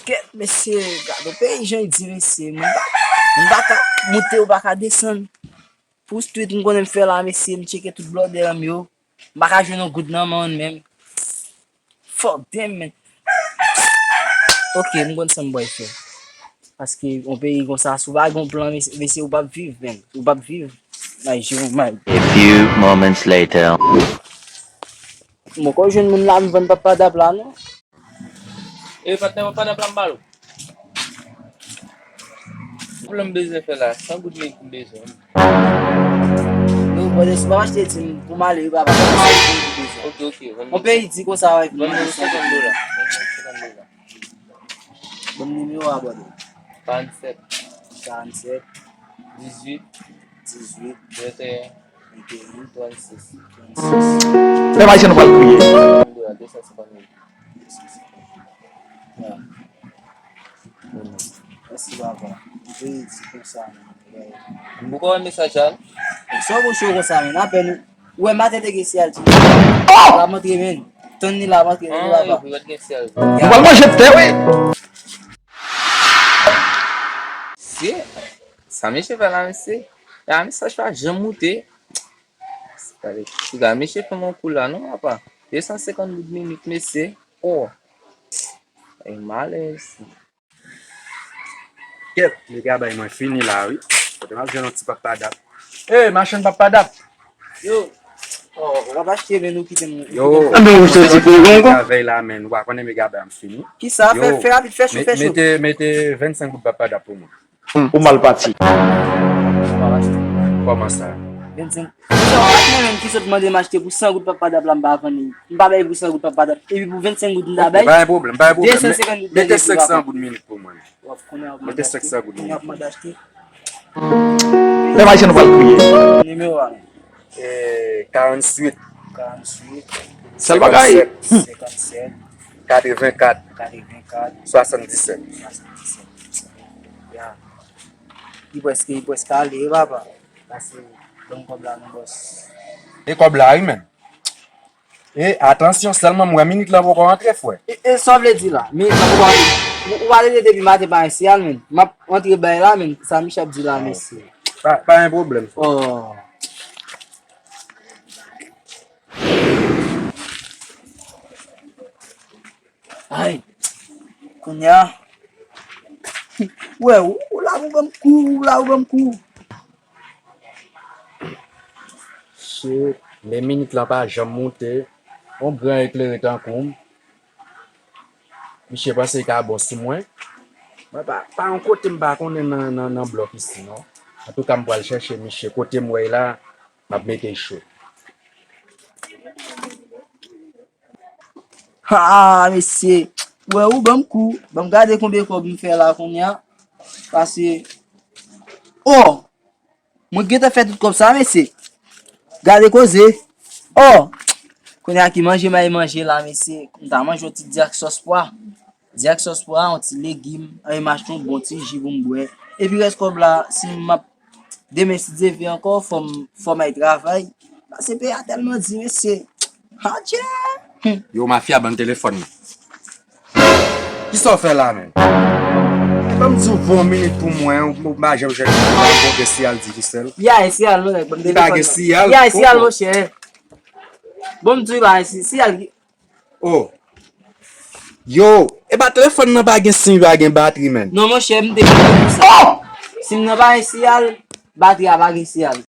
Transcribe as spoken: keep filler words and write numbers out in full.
Kèt, mesye, gade yon peyi jan l di, mesye. Moun pa, moun pa ka moute, ou pa ka desann. Pou street, m konnen m fè la, mesye, m tcheke tout blòdè m yo. M pa ka jwenn yon goud nan men w menm. Fuck them, man. Ok, m konn sa m pral fè. Paske yon peyi konsa, si w pa gen yon plan, mesye, mesye, ou p ap viv, man. Ou p ap viv. May jere w mal. A few moments later. M poko jwenn moun la, m vann papa dap la, non. E patnè, papa dap la m ba l ou. Pou m bezwen fè la, san goud menm pou m bezwen. Yo, brother, si w pa achte ti m pou m ale, wi, papa. Ok, ok, vann mwen. On peyi di konsa, wè. Vann mwen senkant dola. Vann mwen senkant dola. Ban m nimewo a, brother. Karannsèt. Karannsèt. Dizuit. Dizuit. Venteyen. Venteyen. Trannsis. Trannsis. Pèp Ayisyen, nou pral kriye. Senkant dola, de san senkant mil. Ya. Mèsi, papa. M te di konsa, man. M poko wè mesaj la. Sa w konn cho konsa, men apèn ou wè maten te gen siyal ti. Oh! La montre, men. Tann ni la montre, men, papa. Yo, yo, gen siyal. Nou pral manje tè, wi. Se sa mesye fè la, mesye. La mesaj pa janm moute. Gade, gade, mesye fè m yon kou la, non, papa. De san senkant goud minit, mesye. Oh. E malèz. Kèt, mega bay mwen fini la, wi. Kote m ap jwenn yon ti papa dap. Ey, machann papa dap. Yo. Oh, w ap achte, men nou kite m. Yo. Anben, ou soti pou ou, gon. Mega bay la, men ou pa konnen mega bay m fini. Kisa? Fè, fè rapid, fè cho, fè cho. Mete, mete vennsenk goud papa dap pou mwen. Ou mal pati. Kòman sa? Vennsenk. Sa w pa konnen menm ki sot mande m achte pou san goud papa dap la, m pa vann li. M pa bay pou san goud papa dap. Epi pou vennsenk goud m ta bay. Pa gen pwoblèm, pa gen pwoblèm. De san senkant goud. Mete senk san goud minit pou mwen. W ap konnen w ap mande achte. Mete senk san goud minit. Konnen w ap mande achte. Lè mache nou pral kriye. Nimewo a. Eh, karantuit. Karantuit. Sèl bagay. Senkannsèt. Senkannsèt. Katrevenkat. Katrevenkat. Swasanndisèt. Swasanndisèt. Ya. Li prèske, li prèske ale, wi, papa. Pase, ban m kòb la, non, bòs. E kòb la, wi, men. E, atansyon, sèlman m wè minit lan poko rantre, frè. E, e sa w vle di la? Minit lan poko rantre. Ou, ou pale de depi maten pa gen siyal, men. M ap rantre bay la, men. Sa Michel ap di la, mesye. Pa, pa gen pwoblèm, frè. Oh. Ay. Kounye a. Wè, ou, ou la, ou ban m kou, ou la, ou ban m kou. Shit, men minit lan pa janm moute. On gran eklere tankou m. Misye panse li ka bon sou mwen. Mwen pa, pa yon kote m pa konnen nan, nan, nan blòk isi, non. Antouka, m pral chèche misye. Kote m wè l la, m ap mete l cho. Ha, mesye. Wè, ou ban m kou. Ban m gade konbyen kòb m fè la kounye a. Pase. Oh! Mwen gentan fè tout kòb sa, mesye. Gade koze. Oh! Kounye a ki manje m al manje la, mesye. M ta manje yon ti di ak sòs pwa. Di ak sòs pwa, yon ti legim, anyen m achte yon bon ti ji pou m bwè. Epi rès kòb la, si m ap, demen si Dye vle ankò, fò m, fò m al travay. Pase peyi a tèlman di, mesye. Adje! Hum. Yo, mafya, ban m telefòn nan. Kisa w fè la, menm? Ban m di w, bon minit pou mwen, ou pa janm jwenn yon bon siyal Digicel. Li pa gen siyal, non, nèg, ban m telefòn nan. Li pa gen siyal, monchè. Bon, m di w, li pa gen siyal. Oh. Yo, e pa telefòn nan pa gen siy, pa gen batri, menm. Non, monchè, m te gen sa. Oh! Siy nan pa gen siyal, batri a pa gen siyal.